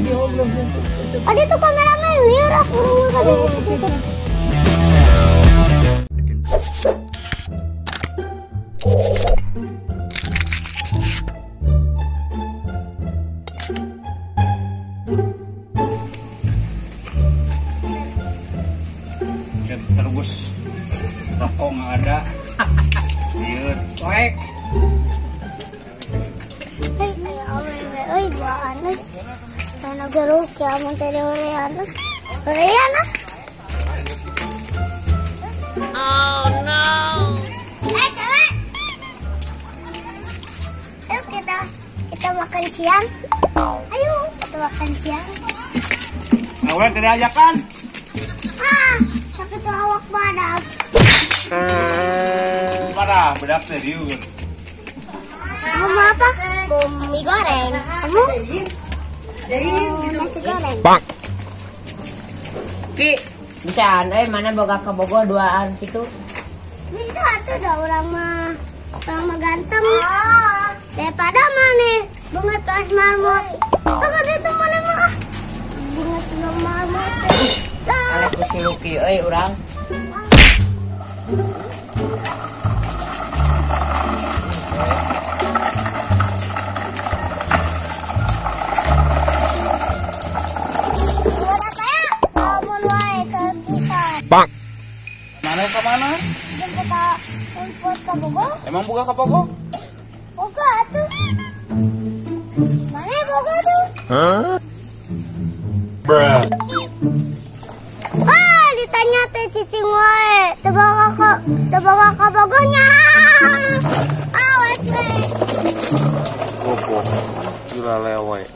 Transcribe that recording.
Ada tuh kameramen lieur ah buru-buru. Terus rokok nggak ada. Lieur. Poek. Hei, ayo awewe euy duaan euy. Tanah geruk ya mun teh horean. Horean ah. Oh no. Cewek. Ayo kita makan siang. Ayo kita makan siang. Awe tidak ajakan. Ah, sakit awak badak. Parah, bedak serius. Kamu mau apa? Mau mie goreng. Kamu? Nasi goreng. Bang. Ki, bisaan mana boga ka Bogor duaan gitu. Bisa tuh dah orang mah ganteng. Daripada mana bunga tos marmot. Tunggu itu mana mah? Bunga tos marmot. Alek ku si Luki euy urang. Bang. Mana ke mana? Jemput ke Bogor. Emang buka ke Bogor? Buka tuh. Mana Bogor tuh? Hah? Bruh. Ah, ditanya teh cicing wae. Terbawa ke Bogornya. Ah, wes. Goblok. Gila lewe.